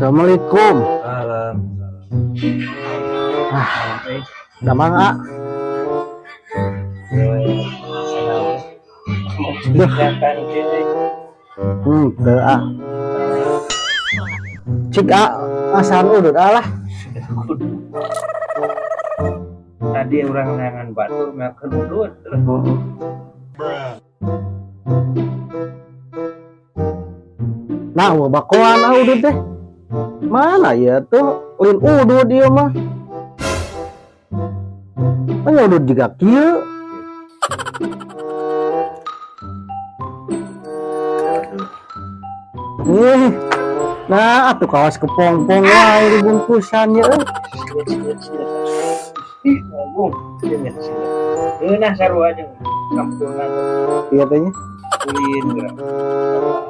Assalamualaikum. Salam. Ah, damang, ah. Duh. Teu, ah. Cik, ah, asaan udud, ah, lah. Tadi urang neangan batur makan udud. Nah, wah, bakoan, ah, udud teh. Mana ya tuh ulin udud ieu mah. Mana udud juga kieu. Ih. Nah, atuh kawas kepongpong wae dibungkusan ya euy. Ih, ngomong. Nah, sarua jeung sampurna. Iya teh nya. Ulin geura.